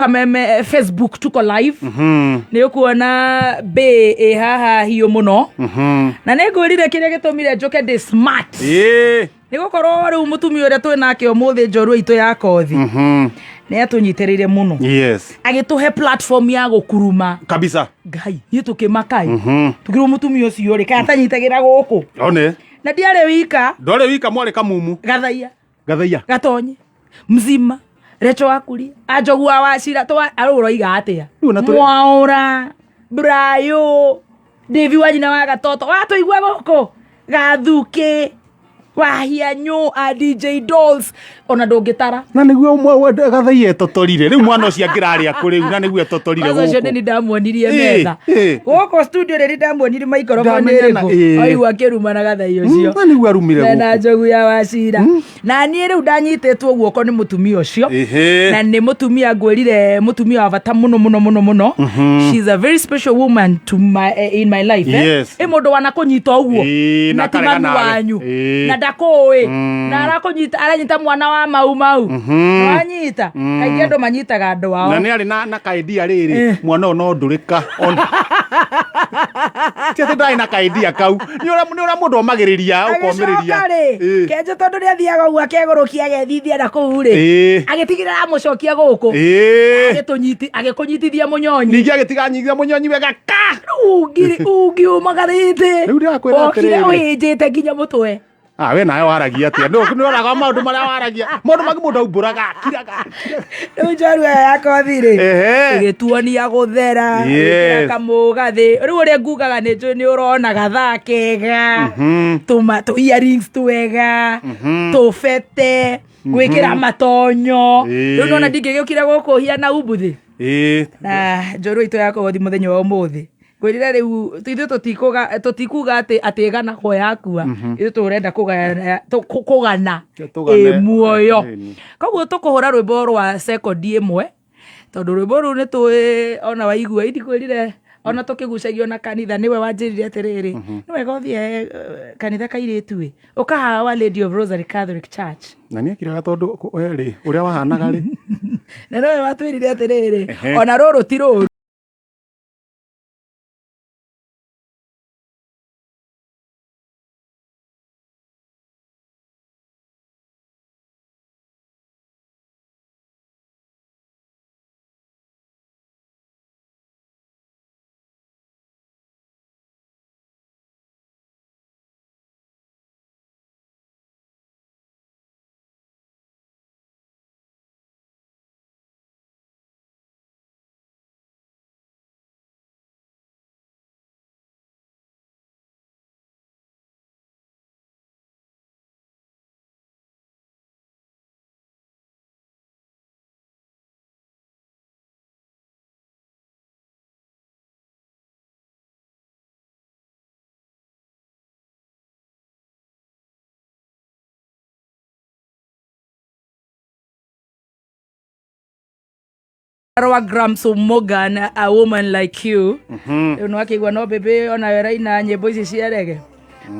Kameme Facebook tuko live. Nä å kuona mbä ä haha hiå må no na nä ngwä rire kä rä a gä tå mire njå ke ndä smart nä gå korwo rä u må tumia å rä a twä nake å må thä njorua itå ya kothi nä atå nyitä rä ire må no agä tå he platform ya gå kuruma Kabisa. Ngai niä tå kä makai tå kä rwo må tumia å cio rä kaä atanyitagä ra gå kå One. Na ndiarä wika. Ndwarĩ wika, mwarĩ kamumu. Gathaia. Gathaia. Gatonye mzima recho wakuria anjogu wa wacira twa arå roiga atä Rĩu na tũrĩ- mwaura brayo Davi wa nyina wa gatoto watũigua gũkũ gathukä wahianyũ a DJ Dolls ona ndũngĩtara. Na nĩguo ũmwe gathaia etotorire rĩu mwana ũcio angĩrarĩa kũ rĩu na nĩguo etotorire Kwanza ũcio gũkũ. nĩ ndamuonirie metha gũkũ studio nĩ ndamuonirie maikoroboni Ndamenya na- ĩrĩkũ aigua akĩruma na gathai ũcio Na nĩguo arumire na na gũkũ. njogu ya wacira na niĩ rĩu ndanyitĩtwo guoko nĩ mũtumia ũcio. Na nĩ mũtumia ngwĩrire mũtumia wa bata mũno mũno mũno mũno. She's a very special woman to my, in my life, eh? Ĩ mũndũ wanakũnyita ũguo na na ti akarega mami nawe. wanyu na ndakũĩ na arakũnyita aranyita mwana wa mau mau wanyita kaingĩ andũ manyitaga andũ ao. Na nĩ arĩ na kaindia rĩrĩ mwana ũyũ no ndũrĩka ona ti atĩ ndarĩ na kaindia kau nĩ ũrĩa mũndũ omagĩrĩria ũkomĩrĩria. Agĩcoka rĩ kenjo tondũ nĩ athiaga ũguo akegũrũkia agethithia na kũu rĩ agĩtigĩrĩra amũcokia gũkũ agĩkũnyitithia mũnyonyi. Ningĩ agĩtiganyithia mũnyonyi wega ka. Rĩu ungiumagarĩte. Rĩu ndĩrakwĩra okire atĩrĩrĩ. ũhĩnjĩte nginya mũtwe. Ah, we nawe waragia atĩa? Nĩ ũraga maũndũ marĩa waragia maũndũ mangĩ mũndũ aumbũraga akiraga. Rĩu njorua ĩyo ya kothi rĩ ĩgĩtuonia gũthera gwĩkĩra kamũgathĩ rĩu ũrĩa ngugaga nĩ njũĩ nĩ ũrona gathaa kega tũma tũ earrings twega tũbete gwĩkĩra matonyo. Rĩu nona ndingĩgĩũkire gũkũ hiana umbuthĩ na njorua itũ ya kothi mũthenya wa ũmũthĩ ngwĩrire rĩu ithuĩ tũtikuga atĩ ĩganagwo yakua ithuĩ tũrenda kũgana kũgana Tũgane. Ĩ muoyo. Koguo tũkũhũra rwĩmbo rwa sekondi ĩmwe tondũ rwĩmbo rũu nĩ tũĩ ona waigua indikwĩrire ona tũkĩgucagio na kanitha nĩwe wanjĩrire atĩrĩrĩ nĩ wega ũthiĩ kanitha kairĩtu ĩ ũkahawa Our Lady of Rosary Catholic Church. Na nĩ akiraga tondũ we rĩ ũrĩa wahanaga rĩ. Na nĩwe watwĩrire atĩrĩrĩ ona rũrũ ti rũru. Rwa Gramso Morgan, A Woman Like You. Rĩu nĩwakĩigua no bebe ona we raina nyĩmbo ici cia rege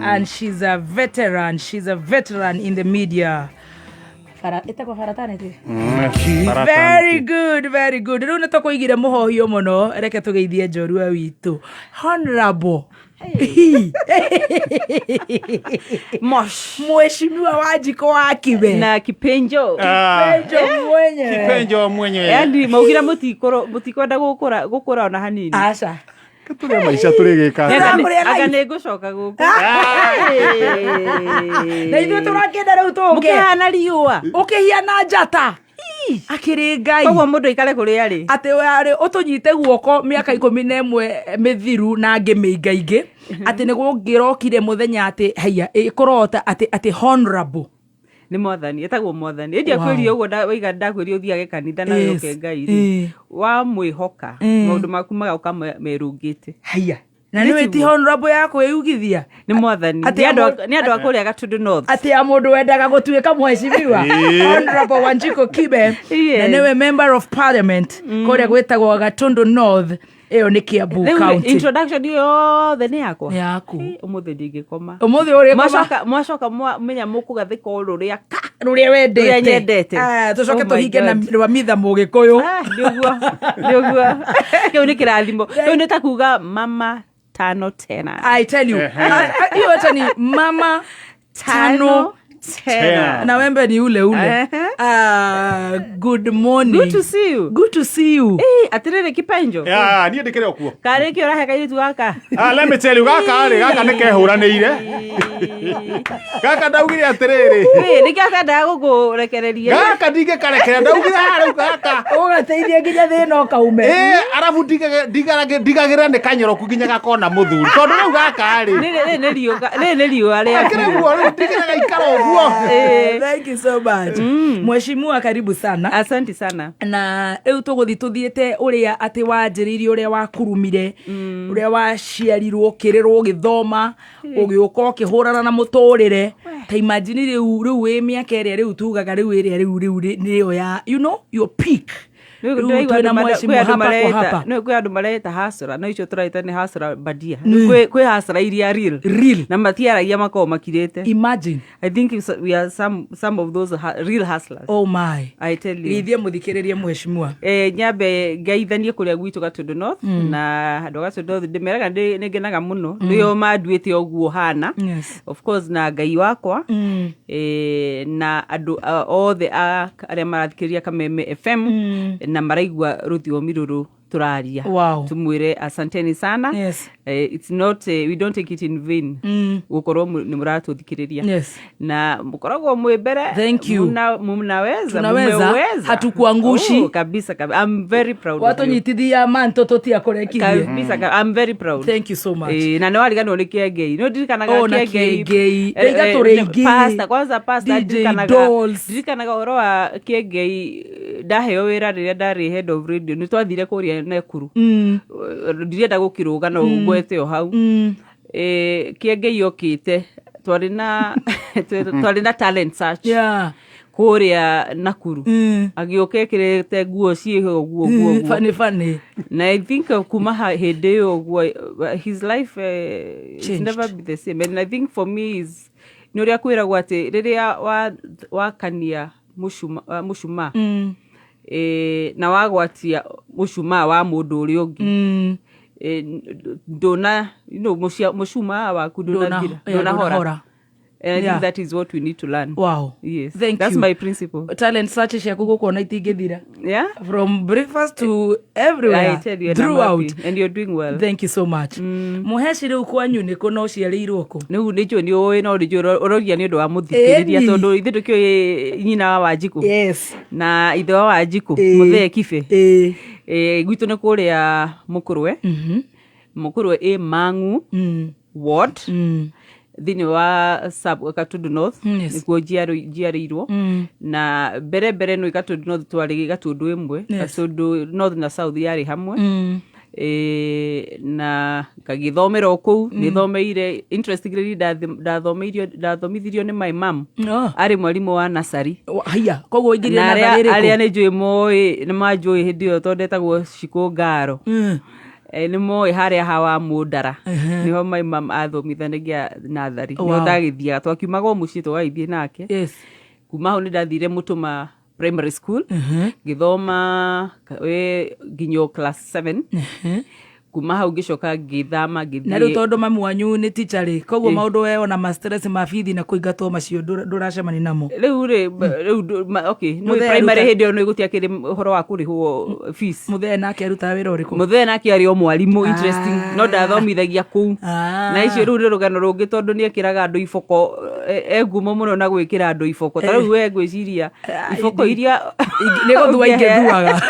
and she's a veteran, she's a veteran in the media. Fara, ĩtagwo fraternity. Very good, very good. Rĩu nĩ tũkũigire mũhohio mũno reke tũgeithie njorua witũ honorable Mosh. Mheshimiwa Wanjikũ wa Kibe na Kipenjo. Kipenjo mwenyewe. Kipenjo mwenyewe. Yani maugire mutikwenda gukura gukura ona hanini. Aca. Tũrĩ maica tũrĩ gĩka. Tũrakũrĩa Anga life. nĩ ngũcoka gũkũ. Na ithuĩ tũrakĩenda rĩu tũke Mũkĩhana riũa. ũkĩhiana njata akĩrĩ Ngai. Koguo mũndũ aikare kũrĩa arĩ. Atĩ warĩ ũtũnyite guoko mĩaka 11 mĩthiru na ngĩ mĩingaingĩ atĩ nĩ gũngĩrokire mũthenya atĩ haiya ĩkũrota atĩ honorable. Nĩ mwathani etagwo mwathani ĩndĩ akwĩrire ũguo waiga ndakwĩrire ũthiage kanitha na wĩhoke Ngai rĩ wamwĩhoka maũndũ maku magoka merũngĩte. Haiya na nĩ ti honorable ya kwĩugithia. Nĩ mwathani. Atĩ Nĩ andũ a kũrĩa Gatundu North. Atĩ ya mũndũ wendaga gũtuĩka mheshimiwa honorable Wanjikũ Kibe na nĩwe member of parliament kũrĩa gwĩtagwo Gatundu North. Ĩyo nĩ Kiambu Rĩu County. Introduction yothe nĩ yakwa. Nĩ yaku. Ũmũthĩ ndingĩkoma. Ũmũthĩ ũrĩ Mwacoka mwacoka mwamenya mũkũgathĩka o rũrĩa ka. Rũrĩa wendete. Rũrĩa nyendete. Ah, tũcoke Oh my tũhinge na God. rwamitha Mũgĩkũyũ. Ah, nĩguo nĩguo kĩu nĩ kĩrathimo, rĩu nĩ ta kuga mama tano tena. I tell you. Ah, ah, hiyo hata ni mama tano tena. Na wembe ni ule ule. Ah, good morning. Good to see you. Good to see you. Eh, atĩrĩrĩ kipenjo. Ya, niĩ ndĩkĩrĩ o kuo. Karĩ kĩ ũrahe kairĩtu gaka? Ah, let me tell you, gaka rĩ, gaka nĩ kehũranĩire. Gaka ndaugire atĩrĩrĩ. Ĩ, nĩkĩo atendaga gũkũrekereria. Gaka ndingĩkarekera, ndaugire haha rĩu gaka. Ũgateithia nginya thĩna ũkaume. Ĩ, arabu ndigagĩrĩra nĩ kanyoroku nginya gakona mũthuri. Tondũ rĩu gaka rĩ. Rĩrĩ nĩ riũa, rĩrĩ nĩ riũa Akĩrĩ rĩaku. guo rĩu ndigĩrĩra gaikara ũguo. Thank you so much. Mheshimiwa, karibu sana. Asante sana. Na rĩu tũgũthiĩ tũthiĩte ũrĩa atĩ wanjĩrĩirie, ũrĩa wakurumire, ũrĩa waciarirwo, ũkĩrĩrwo, ũgĩthoma, ũgĩũka ũkĩhũrana na mũtũrĩre. Ta imagine rĩu wĩ mĩaka ĩrĩa rĩu tugaga rĩu ĩrĩa rĩu nĩyo ya your peak. Rĩu Rĩu ndĩraigua twĩna andũ mheshimiwa kwĩ andũ hapa kwa hapa. no, kwĩ andũ mareta hasra, no icio tũraita nĩ hasra badia. Kwĩ hasra iria real. Real. Na matiaragia, makoragwo makirĩte. Imagine. I think we are some of those real hustlers. Oh my. I tell you. Geithie mũthikĩrĩrie, mheshimiwa. Eh, nyambe ngeithanie kũrĩa gwitũ Gatundu North, na andũ a Gatundu North ndĩmeraga nĩ ngenaga mũno nĩo manduĩte ũguo hana. Of course na Ngai wakwa, na andũ othe a arĩa marathikĩrĩria Kameme FM na maraigua rũthiomi rũrũ tũraria. Tumwĩre asanteni sana. It's not we don't take it in vain gũkorwo nĩ mũratũthikĩrĩria na mũkoragwo mwĩ mbere. Thank you. Mnaweza. Tunaweza. Mmeweza. Hatukuangushi. Oh, kabisa kabisa, I'm very proud of you. Watũnyitithia manto tũtiakũrekirie. Kabisa, I'm very proud. Thank you so much. Eh, na nĩ wariganĩrwo nĩ Kĩengei, nĩ ndirikanaga. Oh, na Kĩengei. Kĩengei. Eh, Ndaiga eh, tũrĩ aingĩ. Pastor, kwanza pastor. DJ Dolls. Ndirikanaga ũhoro wa Kĩengei, ndaheo wĩra rĩrĩa ndarĩ head of radio, nĩ twathire kũrĩa Nakuru. Ndirenda gũkĩrũga no ngwete o hau. Kĩengei okĩte, twarĩ na talent search kũrĩa Nakuru. Agĩũka ekĩrĩte nguo ciĩho ũguo ũguo ũguo. Funny, funny. Na I think kuma hĩndĩ ĩyo ũguo, his life it's Changed. never be the same, and I think for me is nĩ ũrĩa kwĩragwo atĩ rĩrĩa wakania mũcuma na wagwatia mũcumaa wa mũndũ ũrĩa ũngĩ, ndũna mũcumaa waku ndũnathira, ndũnahora. Ndũnahora. And I think that is what we need to learn. Yes. Thank That's you. my principle. Talent search ciaku gũkuona itingĩthira. From breakfast to everywhere. I tell you, and I'm Throughout. happy. And you're doing well. Thank you so much. Mũheci, rĩu kwanyu nĩ kũ na ũciarĩirwo kũ? Rĩu nĩ njũĩ nĩ ũĩ, no nĩ njũĩ ũroria nĩ ũndũ wa mũthikĩrĩria. Ĩni. Tondũ ithuĩ ndũkĩũĩ nyina wa Wanjikũ na ithe wa Wanjikũ, mũthee Kibe. Eh, gwitũ nĩ kũrĩa Mũkũrwe. Mũkũrwe ĩ Mang'u ward, thĩinĩ wa sub Gatundu North. Nĩkuo njiarĩirwo. Na mbere mbere nĩ Gatundu North, twarĩ Gatundu ĩmwe. Gatundu North na South yarĩ hamwe. Na ngagĩthomera o kũu nĩ thomeire. Interestingly, ndathomithirio nĩ my mum. Arĩ mwarimũ wa nasari. Haiya, koguo ũingĩrire Na natharĩ arĩa ĩrĩkũ? Arĩa nĩ njũĩ moĩ, nĩ manjũĩ hĩndĩ ĩyo tondũ ndetagwo Shikũ Ngaro. Nĩ moĩ harĩa hawa Mũndara nĩho my mum athomithanagia nathari. Nĩho ndagĩthiaga, twakiumaga o mũciĩ tũgagĩthiĩ nake. Kuma hau nĩ ndathire Mũtũma Primary School, ngĩthoma nginya o class 7. Kuma hau ngĩcoka ngĩthama Na rĩu ngĩthiĩ. Tondũ mamu wanyu nĩ teacher rĩ, koguo maũndũ we ona ma stress ma bithi na kũingatwo macio ndũracemania namo? Rĩu rĩ, rĩu okay, nĩ Mũthee primary aruta- hĩndĩ ĩyo nĩ gũtiakĩrĩ ũhoro wa kũrĩhwo fees. Mũthee nake arutaga wĩra ũrĩkũ? Mũthee nake arĩ o mwarimũ, interesting, no ndathomithagia kũu. Na icio rĩu nĩ rũgano rũngĩ tondũ nĩ ekĩraga andũ iboko, e ngumo mũno na gwĩkĩra andũ iboko. Ta rĩu we ngwĩciria iboko iria Nĩ gũthua ingĩthuaga.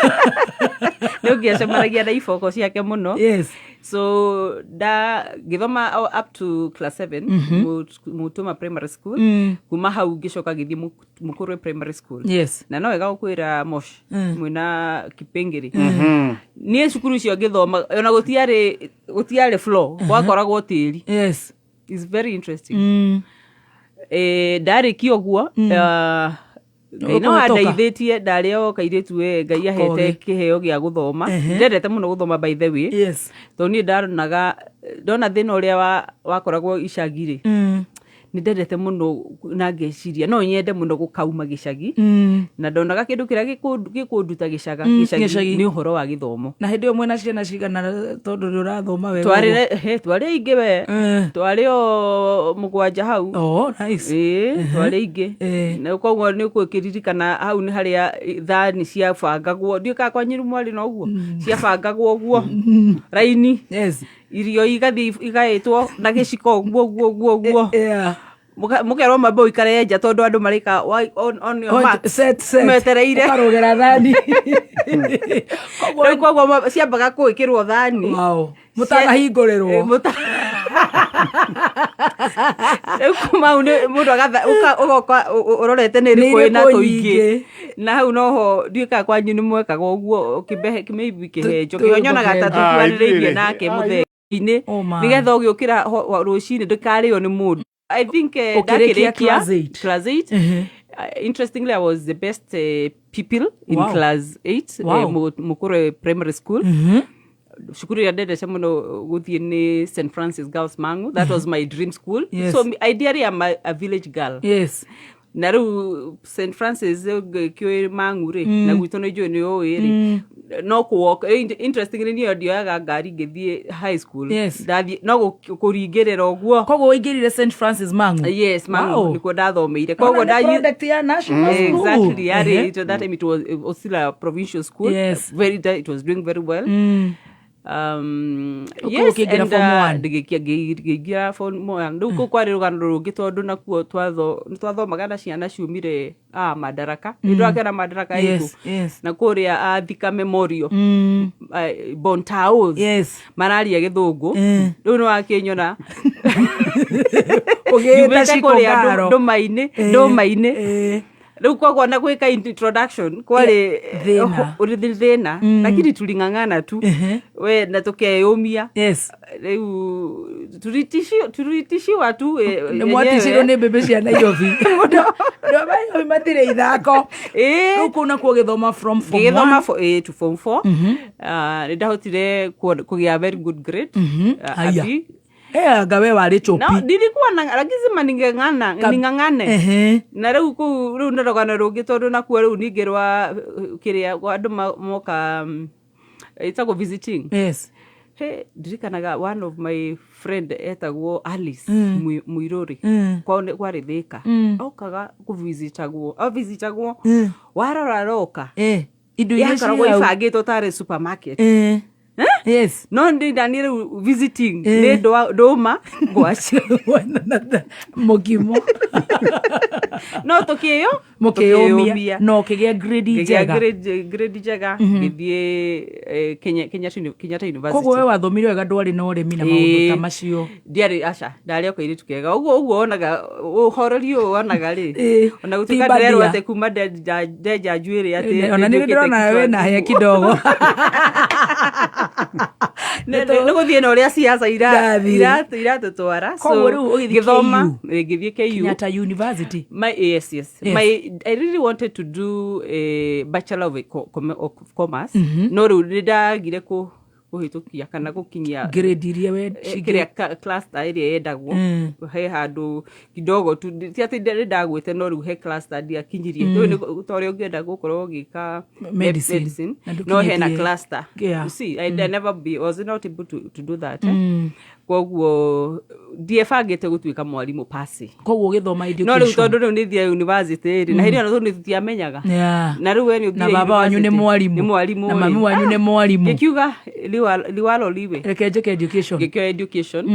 Nĩ ũngĩacemanagia na iboko ciake mũno. So nda ngĩthoma up to class 7 Mutuma Primary School. Kuma hau ngĩcoka ngĩthiĩ Mũkũrwe Primary School. Na no wega gũkwĩra Mosh mwĩna Kipengere, niĩ cukuru icio ngĩthoma ona gũtiarĩ floor, gwakoragwo tĩri. It's very interesting. Ndarĩkia ũguo, Ngai no Ũkũhĩtũka. andeithĩtie ndarĩ o kairĩtu we Ngai ahete Kogĩ. kĩheo gĩa gũthoma. Ehe. Ndendete mũno gũthoma by the way. Yes. Tondũ niĩ ndaronaga ndona thĩna ũrĩa wakoragwo icagi rĩ, nĩ ndendete mũno na ngeciria no nyende mũno gũkauma gĩcagi. Na ndonaga kĩndũ kĩrĩa gĩkũnduta gĩcaga gĩcagi. Gĩcagi nĩ ũhoro wa gĩthomo. Na hĩndĩ ĩyo mwĩna ciana cigana tondũ nĩ ũrathoma wega? Twarĩ aingĩ we. Twarĩ o 7 hau. Oh, nice. Ĩĩ, twarĩ aingĩ. Eh. Na koguo nĩ ũkũkĩririkana hau nĩ harĩa thani ciabangagwo, ndiũĩ kana kwanyu mwarĩ na ũguo, ciabangagwo ũguo raini. Yes. Irio igathiĩ igaĩtwo na gĩciko ũguo ũguo ũguo ũguo. Yeah. Mũkerwo mambe ũikare nja tondũ andũ marĩka on your On- mark. set, set. Metereire. Ũkarũgĩra thani. Koguo- Rĩu koguo ciambaga gwĩkĩrwo thani. Wow. Mũtanahingũrĩrwo. Rĩu kuma hau nĩ mũndũ ũgoka ũrorete nĩ Nĩ ĩrĩkũ ĩna ĩrĩkũ tũingĩ. nyingĩ. Na hau noho ndiũĩ kana kwanyu nĩ mwekaga ũguo, maybe kĩhenjo. Kĩo nyonaga ta Tũhenjo. tũkuhanĩrĩirie Ah, nake ithuĩ rĩ. mũthenya-inĩ. Oh, man. Nĩgetha ũgĩũkĩra rũcinĩ ndũkarĩo nĩ mũndũ. I think Ũkĩrĩkia ndakĩrĩkia class eight. Class 8. Ehe. Interestingly, I was the best pupil in Wow. class 8, Wow. Mukure Primary School. Cukuru ĩrĩa ndendete mũno gũthiĩ nĩ St. Francis Girls Mangu. That was my dream school. Yes. So ideally I'm a village girl. Yes. Na rĩu St. Francis kĩũĩ Mangu rĩ, na gwitũ nĩ njũĩ nĩ ũĩ rĩ, no kũ interestingly niĩ ndioyaga ngari ngĩthiĩ high school. Yes. Ndathiĩ no kũringĩrĩra ũguo. Koguo waingĩrire St. Francis Mangu? Yes, Mangu Wow. nĩkuo ndathomeire. Koguo Ona nĩ product ya national school. Exactly. Yarĩ, Ehe. it was that time it was still a provincial school. Yes. It was doing very well. Ũkĩingĩra Yes, and, form one. ngĩingĩra form one. Rĩu kũu kwarĩ rũgano rũngĩ tondũ nakuo nĩtwathomaga na ciana ciumire Madaraka. Nĩ ndĩrakĩona Madaraka ĩkũ? Yes, yes. Na kũrĩa Thika Memorial. Bontaos. Yes. Mararia gĩthũngũ. Rĩu nĩwakĩnyona. Ũgĩĩta Nyumĩte Shiko kũrĩa Ngaro. ndũma-inĩ, Eh, ndũma-inĩ. eh. Rĩu koguo na gwĩka introduction kwarĩ Thĩna. thĩna, lakini tuling'ang'ana tu. Ehe. We na tũkeyũmia. Yes. Rĩu tulitishiwa tu Nĩ mwaticirwo nĩ mbembe cia Nairobi. Andũ a Nairobi matirĩ ithako. Ĩĩ. Rĩu kũu nakuo ũgĩthoma from form Ngĩgĩthoma one. to form 4. Nĩ ndahotire kũgĩa very good grade. Haya. Abi. Eh, anga we warĩ Na chũpi. nilikuwa na lazima ningeng'ana ning'ang'ane. Ehe. Na rĩu kũu rĩu nĩ rũgano rũngĩ tondũ nakuo rĩu ningĩ rwa kĩrĩa kwa andũ moka ĩtagwo visiting. Yes. He, ndirikanaga one of my friend etagwo Alice Muiruri. Kwao kwarĩ Thĩka. Okaga kũvisitagwo, avisitagwo. Warora roka. Eh. Indo iria Yakoragwo ciĩ hau. ibangĩtwo tarĩ supermarket. Eh. Yes. No ndĩ ndani rĩu visiting Eh. nĩ ndũma ngwaci. Mũkimo. No tũkĩyo Mũkĩyũmia. Na ũkĩgĩa grade Ngĩgĩa njega. grade njega ngĩthiĩ Kenyatta University. Koguo we wathomire wega ndwarĩ na ũremi na maũndũ ta macio. Ndiarĩ aca, ndarĩ o kairĩtu kega. Ũguo ũguo wonaga ũhoreri ũyũ wonaga rĩ. Ĩĩ, Ona ti gũtuĩka mbadia. ndĩrerwo atĩ kuma ndenja njuĩrĩ atĩ Ona nĩ nduĩkĩte ndĩrona kichwa wĩna hĩa ngumu. kidogo. Nĩ gũthiĩ na ũrĩa siasa Irathiĩ. iratũtwara. So, Koguo rĩu ũgĩthiĩ ngĩthoma, KU? ngĩthiĩ KU. Kenyatta University. My, yes, yes. Yes. I really wanted to do a Bachelor of, of Commerce. No rĩu nĩ ndagire kũhĩtũkia kana gũkinyia Grade iria we kĩrĩa cluster ĩrĩa yendagwo. He handũ kidogo tu, ti atĩ nĩ ndagwĩte, no rĩu he cluster ndiakinyirie. Rĩu nĩ ta ũrĩa ũngĩenda gũkorwo ũgĩka Medicine. medicine, Na no hena ndũkinyĩtie. cluster. Yeah. You see, I never be, was not able to do that. Koguo ndiebangĩte gũtuĩka mwarimũ pasi. Koguo ũgĩthoma No rĩu education. tondũ rĩu nĩ thia university rĩ, na hĩndĩ ĩyo tondũ tũtiamenyaga. Yeah. Na rĩu we nĩ ũthire Na baba wanyu nĩ university. mwarimũ. Nĩ mwarimũ Na mami rĩ. wanyu nĩ mwarimũ. Ngĩkiuga liwalo liwe. Reke njĩke education. Ngĩkĩoya education.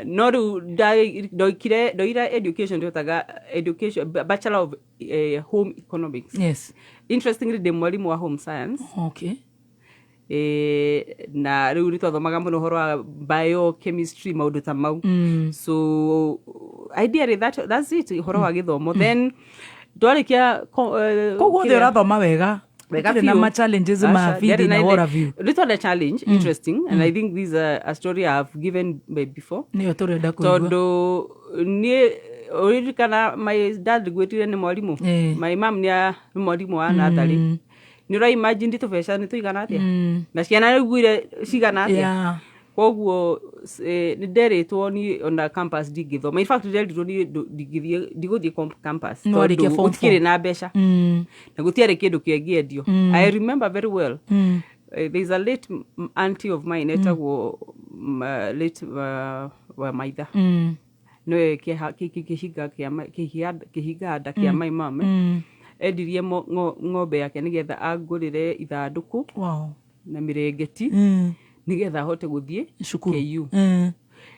No rĩu ndoikire ndoira education twetaga education bachelor of home economics. Yes. Interestingly ndĩ mwarimũ wa home science. Okay. Na rĩu nĩ twathomaga mũno ũhoro wa biochemistry maũndũ ta mau. So ideally that's it ũhoro wa gĩthomo. Then ndwarĩkia Koguo othe ũrathoma wega. Wega Gũtirĩ na biũ. ma challenges ma Aca, bithi ndiarĩ na na what have you. Nĩ twarĩ challenge interesting, and I think this is a story I have given by before. Nĩyo tũrenda kũigua. Tondũ niĩ Ũririkana my dad ngwĩtire nĩ mwarimũ? My mom nĩ mwarimũ wa natharĩ. Nĩ ũra imagine tũbeca nĩ tũigana atĩa na ciana rĩu ngwire cigana atĩa. Koguo nĩ nderĩtwo niĩ ona campus ndingĩthoma. In fact, nderirwo niĩ ndigũthiĩ campus No warĩkia tondũ form gũtikĩrĩ four. na mbeca na gũtiarĩ kĩndũ kĩngĩendio. I remember very well, there is a late auntie of mine etagwo late wa maitha, nĩwe kĩhinga kĩhinga nda kĩa my mom. Endirie ng'ombe yake nĩgetha angũrĩre ithandũkũ na mĩrengeti nĩgetha ahote gũthiĩ Cukuru. KU.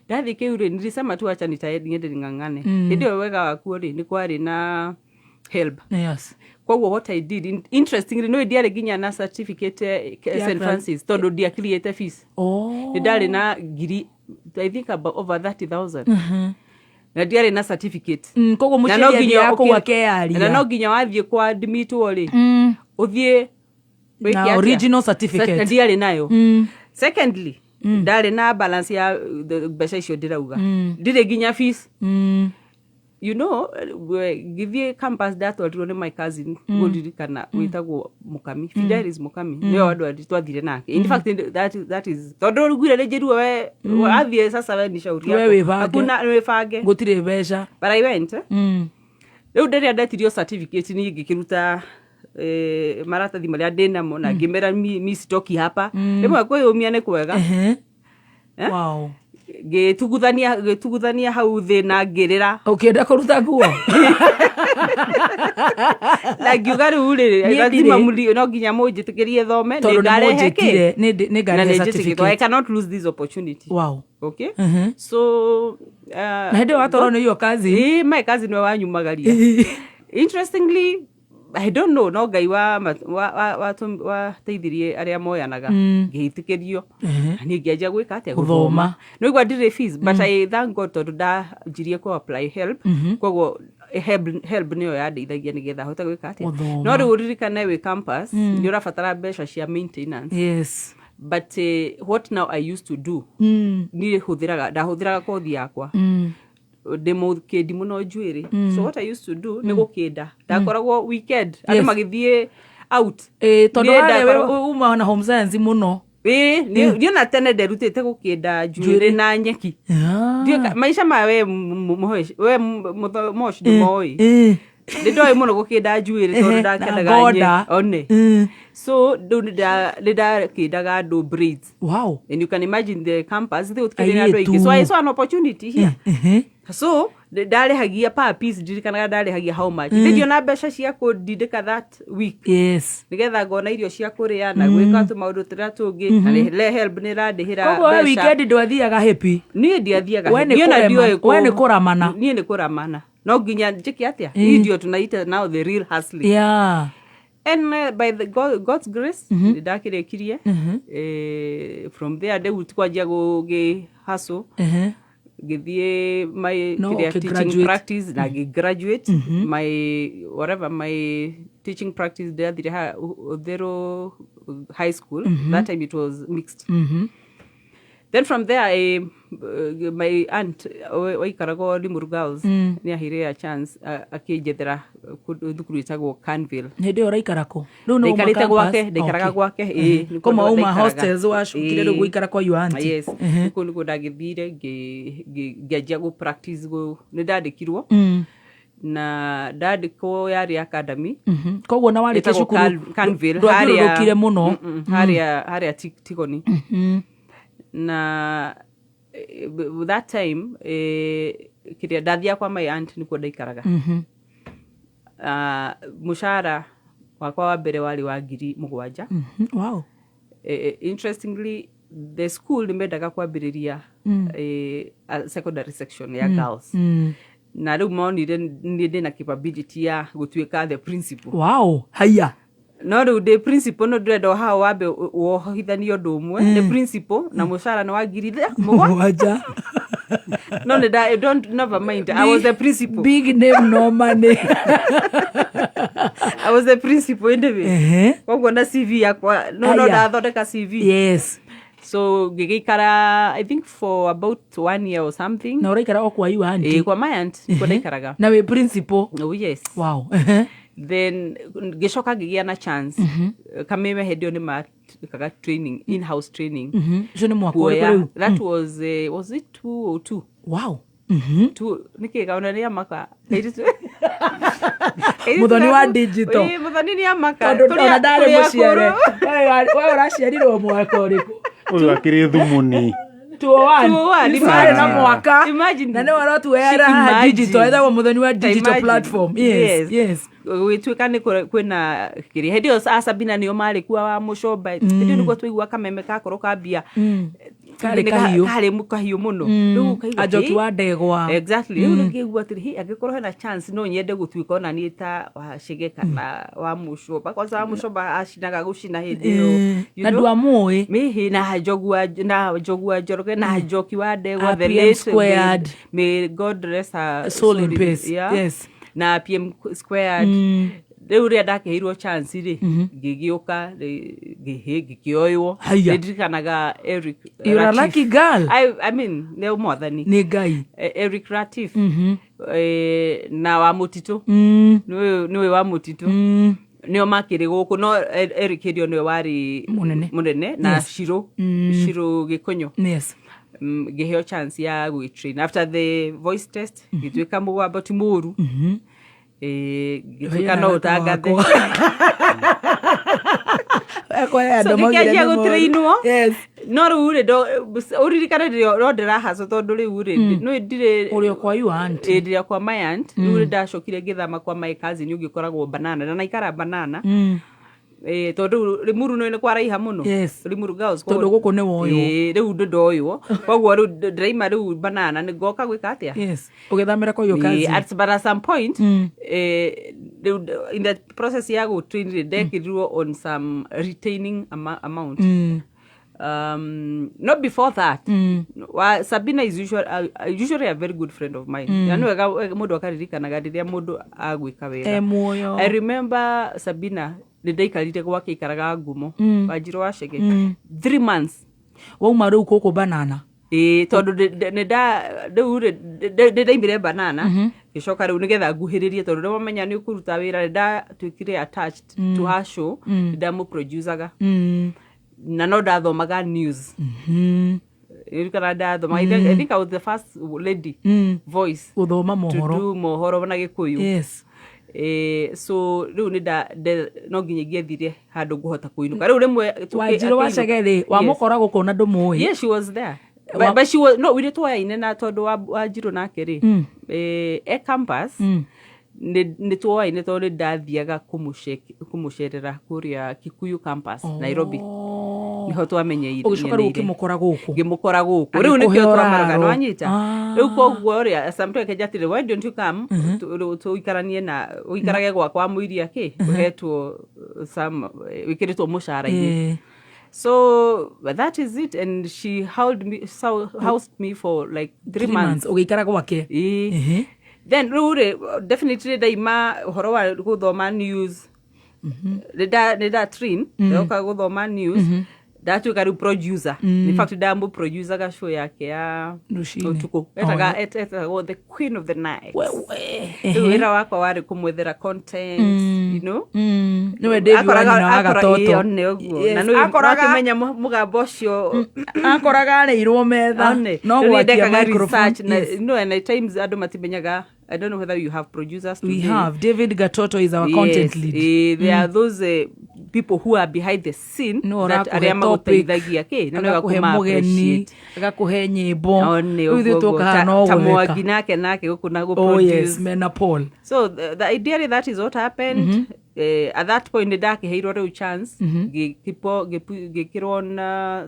Ndathiĩ KU rĩ, nilisema tu acha niende ning'ang'ane. Hĩndĩ ĩyo wega wakuo rĩ, nĩ kwarĩ na HELB. Koguo what I did, interestingly, no ndiarĩ nginya na certificate Ya St Francis tondũ ndiakiriĩte fees. Nĩ ndarĩ na ngiri, I think about over 30,000, na ndiarĩ na certificate. Koguo Na no mũciari nginya athiaga kũu na no akeyaria. nginya wathiĩ kwa admitwo rĩ, ũthiĩ wĩke Na atĩa? original certificate. Na ndiarĩ nayo. Secondly, ndarĩ na balance ya mbeca icio ndĩrauga, ndirĩ nginya fees. Ngĩthiĩ campus ndatwarirwo nĩ my cousin ngũririkana wĩtagwo Mũkami, Fidelis Mũkami, nĩwe andũ twathire nake. In fact, that is tondũ ngwire nĩ njĩruo we athiĩ sasa, we ni shauri We yako. wĩbange. Hakuna wĩbange. Gũtirĩ mbeca. But I went, eh. Rĩu rĩrĩa ndetirio certificate, niĩ ngĩkĩruta maratathi marĩa ndĩnamo na ngĩmera mi sitoki hapa. Rĩmwe kwĩyũmia nĩ kwega. Eh? Ngĩtuguthania hau thĩ na ngĩrĩra. Ũkĩenda kũruta nguo. Na ngiuga rĩu rĩ, Niĩ lazima ndirĩ. no nginya mũnjĩtĩkĩrie thome. Tondũ nĩ Nĩngarehe kĩ? mũnjĩtire, nĩ Na ngarehe nĩ njĩtĩkĩtwo. I certificate. cannot lose this opportunity. Okay, so Na hĩndĩ ĩyo watwarwo nĩ iyo kazi. Ĩĩ, my cousin nĩwe wanyumagaria. Interestingly, I don't know, no Ngai wa wateithirie arĩa moyanaga, ngĩitĩkĩrio na niĩ ngĩanjia gwĩka atĩa? Gũthoma. No igua ndirĩ fees, but I thank God tondũ ndanjirie kũ apply HELB. Koguo HELB nĩyo yandeithagia nĩgetha hote gwĩka atĩa? Gũthoma. No rĩu ũririkane wĩ campus nĩ ũrabatara mbeca cia maintenance. But what now I used to do, niĩ hũthĩraga ndahũthĩraga kothi yakwa, ndĩ mũkĩndi mũno njuĩrĩ. So what I used to do nĩ gũkĩnda. Ndakoragwo weekend andũ magĩthiĩ out. Ĩ, tondũ Niĩ harĩa uma na home science mũno. Ĩĩ, niĩ ona tene nderutĩte gũkĩnda njuĩrĩ na nyeki. Ndiũĩ maica ma we we mosh ndũmoĩ. Nĩ ndoĩ mũno gũkĩnda njuĩrĩ tondũ ndakendaga Na ngoda. one. So rĩu nĩ ndakĩndaga andũ braids. And you can imagine the campus thĩ gũtikĩrĩ na andũ aingĩ, so I saw an opportunity here. So ndarĩhagia per piece, ndirikanaga ndarĩhagia how much. Ndĩ mbeca cia kũndindĩka that week nĩgetha ngona irio cia kũrĩa na gwĩka tũmaũndũ tũrĩa tũngĩ, na HELB nĩ ĩrandĩhĩra Koguo we mbeca. weekend ndwathiaga happy. Niĩ ndiathiaga. We nĩ Niĩ ona ndiũĩ we nĩ kũramana. Niĩ nĩ kũramana, no nginya njĩke atĩa? Hii ndio tunaita now the real hustling. And by the God's grace nĩ ndakĩrĩkirie. From there rĩu kwanjia gũgĩ hustle, ngĩthiĩ my No, kĩrĩa, ũkĩ teaching graduate. practice, na ngĩ graduate my whatever, my teaching practice. Ndĩrathire ha Uthiru High School. That time it was mixed. Then from there my aunt waikaragwo Limuru Girls nĩ aheire a chance, akĩnjethera thukuru ĩtagwo Canville. Hĩndĩ ĩyo ũraikara kũ rĩu? Nĩ wauma Ndaikarĩte campus? gwake, ndaikaraga gwake, ĩĩ, nĩkuo Kuma wauma ndaikaraga. hostels wacukire rĩu gũikara kwa your auntie. Yes, nĩkuo ndagĩthire ngĩanjia gũ practice nĩ ndandĩkirwo, na ndandĩkwo yarĩ academy. Koguo na warĩkia ĩtagwo cukuru Canville, ndwathiũrũrũkire mũno. Harĩa Tigoni. Na that time, kĩrĩa ndathiaga kwa my aunt nĩkuo ndaikaraga. Ah, mũcara wakwa wa mbere warĩ wa 7,000. Interestingly, the school nĩ mendaga kwambĩrĩria a secondary section ya girls, na rĩu monire niĩ ndĩna capability ya gũtuĩka the principal. Wow, haiya. No rĩu ndĩ principal, no ndĩrenda o hau wambe wohithanie ũndũ ũmwe, nĩ principal na mũcara nĩ wa ngiri mũgwa 7. No nĩ don't, never mind, I was the principal. Big name, no money. I was the principal anyway. Koguo na CV yakwa no Aya. ndathondeka CV. So ngĩgĩikara, I think, for about one year or something. Na ũraikara o kwa your auntie? Ĩĩ, kwa my aunt kuo ndaikaraga. Na wĩ principal? Oh yes. Then ngĩcoka ngĩgĩa na chance Kameme hĩndĩ ĩyo nĩ mekaga training, in house training. Ũcio nĩ mwaka ũrĩkũ? Kuoya Rĩu that was it 202? Wow. Two nĩkĩ kaona nĩ amaka. Mũthoni wa digital. Ĩĩ, Mũthoni nĩ amaka. Tondũ Tũrĩ ona ndarĩ tũrĩ mũciare. akũrũ. We ũraciarirwo mwaka ũrĩkũ? Ũyũ akĩrĩ thumuni. 201. 201, Nĩ na imagine. mwaka. Imagine. Na nĩ waratuera haha Imagine. digital, ethagwo Mũthoni wa digital Imagine. platform. Yes, yes. Gwĩtuĩka nĩ kwĩna kĩrĩa hĩndĩ ĩyo a Sabina nĩo marĩ kuo, wa Mũcomba. Hĩndĩ ĩyo nĩguo twaigua Kameme gakorwo kambia. Karĩ Nĩ kahiũ. Karĩ kahiũ mũno. Rĩu ũkaigua, Anjoki "Hĩ." wa ndegwa. Exactly. Rĩu nĩngĩigua atĩrĩ, "Hĩ, angĩkorwo hena chance, no nyende gũtuĩka ona niĩ ta Wacege kana wa Mũcomba." Kwanza wa Mũcomba acinaga gũcina hĩndĩ ĩyo, you Na know? ndwamũĩ. Mihi na Njogu wa Njoroge na Njoki wa Ndegwa, Ah, the PM late, squared. May God rest her soul in peace. Yeah. Na PM squared. Rĩu rĩrĩa ndakĩheirwo chance rĩ, ngĩgĩũka ngĩhĩ ngĩkĩoywo. Haiya. Nĩndirikanaga Eric You're a Ratif. lucky girl. I mean, nĩ Mwathani. Nĩ Ngai. Eric Ratif na wa Mũtitũ. Nĩwe wa Mũtitũ. Nĩo makĩrĩ gũkũ, no Eric hĩndĩ ĩyo nĩwe warĩ Mũnene. Mũnene na Shiro Shiro Gĩkonyo. Ngĩheo chance ya gwĩtrain after the voice test, ngĩtuĩka mũgambo ti mũru. Ngĩtuĩka no ũtangathe. So ngĩkĩanjia gũtrainwo. No rĩu rĩ, ũririkane no ndĩrahacwo, tondũ rĩu rĩ, nĩ ndirĩ Ũrĩ o kwa your auntie. Ĩ, ndĩrĩ kwa my aunt. Rĩu rĩ, ndacokire ngĩthama kwa my cousin ũngĩ ũkoragwo Banana, na naikara Banana. Tondũ rĩu Limuru nĩ kwaraiha mũno. Limuru Girls. Tondũ gũkũ nĩ woywo. Ĩ, rĩu ndĩ ndoywo, koguo rĩu ndĩraima rĩu Banana nĩ ngoka gwĩka atĩa? Yes, ũgĩthamĩra kwa your Ĩ, cousin. But at some point, rĩu in the process ya gũtrain rĩ, ndekĩrirwo on some retaining amount. Not before that, wa, Sabina is usually a very good friend of mine. Na nĩ wega mũndũ akaririkanaga rĩrĩa mũndũ agwĩka wega. E muoyo. I remember Sabina, nĩ ndaikarire gwake, ikaraga ngumo Wanjirũ wa Chege, 3 months. Wauma rĩu gũkũ Banana? Ĩĩ, tondũ nĩ nda rĩu rĩ, nĩ ndaimire Banana, ngĩcoka rĩu nĩgetha nguhĩrĩrie, tondũ rĩu wamenya nĩ ũkũruta wĩra, nĩ ndatuĩkire attached to her show, nĩ ndamũproducaga na no ndathomaga news. Ririkana ndathomaga, I think I was the first lady voice gũthoma to mohoro do mohoro na Gĩkũyũ. So rĩu nĩ no nginya ingĩethire handũ ngũhota kũinũka rĩu rĩmwe Wanjirũ wa akĩinũka. Chege rĩ, wamũkora gũkũ na ndũmũĩ? Yes, she was there. But she was no, we twoyaine na tondũ wa Wanjirũ nake rĩ, e campus nĩ twoyaine, tondũ nĩ ndathiaga kũmũcerera kũrĩa Kikuyu campus, Nairobi. Nĩho twamenyeire. Ũgĩcoka rĩu ũkĩmũkora gũkũ? Ngĩmũkora gũkũ rĩu, Agĩkũhe nĩkĩo twamaraga. ũraro. Nĩwanyita? Ah. Rĩu koguo rĩ, sometimes akĩnjĩra atĩrĩ, "Why don't you come tũikaranie na ũikarage gwakwa mũiria kĩ ũhetwo some wĩkĩrĩtwo mũcara-inĩ?" So but that is it, and she held me, so housed me for like 3 3 months. Months ũgĩikara gwake? Ĩĩ. Then rĩu rĩ, definitely ndaima ũhoro wa gũthoma news, nĩ nda train, ndoka gũthoma news, ndatuĩka rĩu producer. In fact, ndamũ-producaga show yake ya Rũcinĩ. ũtukũ. Etaga etagwo The Queen of the Night. Wewe. Rĩu wĩra wakwa warĩ kũmwethera content. Nĩwe David wa nyina wa Gatoto. One ũguo. Yes, Na nĩ akoraga wakĩmenya mũgambo ũcio. Akoraga arĩirwo metha One. no Rĩu niĩ gwakia ndekaga microphone. research na no, and at times andũ matimenyaga. I don't know whether you have producers We today. have David Gatoto is our content Yes, lead. there are those people who are behind the scene no that ũrakũhe arĩa topic, magũteithagia kĩ na nĩwega agakũhe kũma mũgeni, appreciate. agakũhe nyĩmbo. One, Rĩu ithuĩ ũguo, tũkaga no ta gũtheka. Mwangi nake gũkũ na Oh gũ-produce. yes, mena Paul. So the ideally that is what happened. At that point nĩ ndakĩheirwo rĩu chance, ngĩkĩrwo na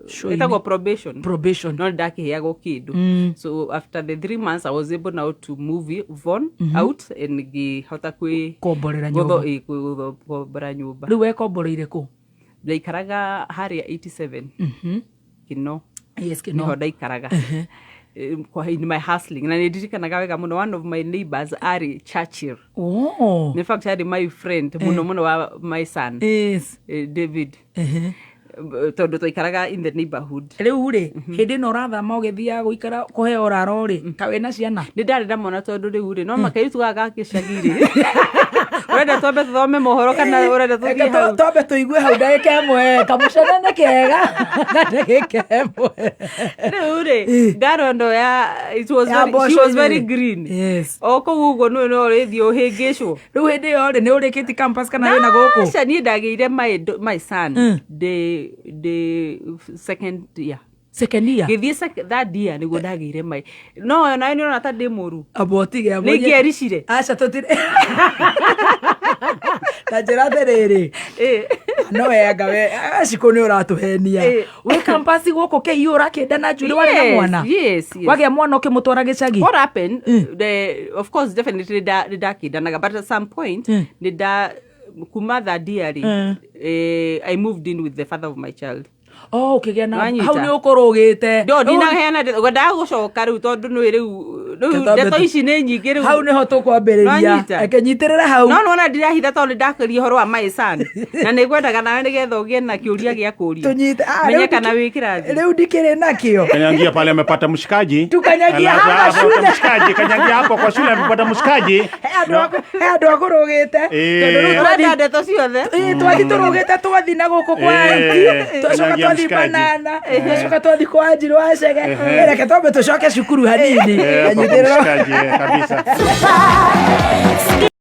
Show-inĩ. ĩtagwo probation. Probation. No nĩ ndakĩheagwo kĩndũ. So after the 3 months, I was able now to move on out and ngĩhota kwĩ Komborera nyũmba. Gũkombora nyũmba. Rĩu wekomboreire kũ? Ndaikaraga harĩa 87 Kino. Yes, Kino. Nĩho ndaikaraga in my hustling, na nĩ ndirikanaga wega mũno, one of my neighbors arĩ Churchill. In fact, arĩ my friend mũno mũno wa my son. David. Tondũ twaikaraga in the neighborhood. Rĩu rĩ, hĩndĩ ĩno ũrathama ũgĩthiaga gũikara kũheo ũraro rĩ, ka wĩna ciana? Nĩ ndarĩ na mwana, tondũ rĩu rĩ, no makairĩtu gaka ga gĩcagi rĩ, ũrenda twambe tũthome mohoro kana ũrenda tũthiĩ Reke hau? Twambe tũigue hau ndagĩka ĩmwe, kamũcene nĩ kega, ndagĩka ĩmwe. Rĩu rĩ, ngaro ĩno ya it was Ya very, she was mboco-inĩ very rĩ. green. Yes. O kũu ũguo nĩ no ũrĩthiĩ ũhĩngĩcwo. Rĩu hĩndĩ ĩyo rĩ, nĩ ũrĩkĩtie campus kana wĩna gũkũ? Aca, niĩ ndagĩire my son ndĩ second year. Second year? Ngĩthiĩ third year nĩguo ndagĩire my, no nawe nĩ ũrona ta ndĩ mũru. Amba ũtige. Nĩ ingĩericire. Aca, tũtirĩ ta njĩra atĩrĩrĩ. No we anga we acikũ nĩ ũratũhenia. Wĩ campus gũkũ KU ũrakĩnda na njuĩrĩ, warĩ na mwana? Yes. Wagĩa mwana ũkĩmũtwara gĩcagi? What happened, of course definitely nĩ ndakĩndanaga, but at some point nĩ nda kuma third year rĩ, I moved in with the father of my child. Oh, ũkĩgĩa na Nĩwanyita? hau nĩ ũkũrũgĩte. Ndo ndinaheana, ngwendaga gũcoka rĩu tondũ nĩ rĩu rĩu ndeto ici nĩ nyingĩ rĩu. Hau nĩho tũkwambĩrĩria. Nĩwanyita? Reke nyitĩrĩre hau. No nĩwona ndirahitha tondũ nĩ ndakĩria ũhoro wa my son, na nĩ ngwendaga nawe nĩgetha ũgĩe na kĩũria gĩa kũria. Tũnyite. Ah, Menye rĩu kana wĩ kĩrathi. Rĩu ndikĩrĩ nakĩo. Kanyangia pale amepata mshikaji. Tukanyagia Alafu hapa hapo shule. mshikaji, kanyangia hapo kwa shule amepata mshikaji. He andũ akũrũgĩte. Tondũ rĩu Ũrenda ndeto ciothe. Ĩĩ, twathi tũrũgĩte, twathi na gũkũ kwa aunty, twacoka kanyagia twathi mshikaji. banana, twacoka twathi kwa Wanjiru wa Chege. Reke twambe tũcoke cukuru hanini. Hapo kwa Nyitĩrĩra. mshikaji, kabisa. Super.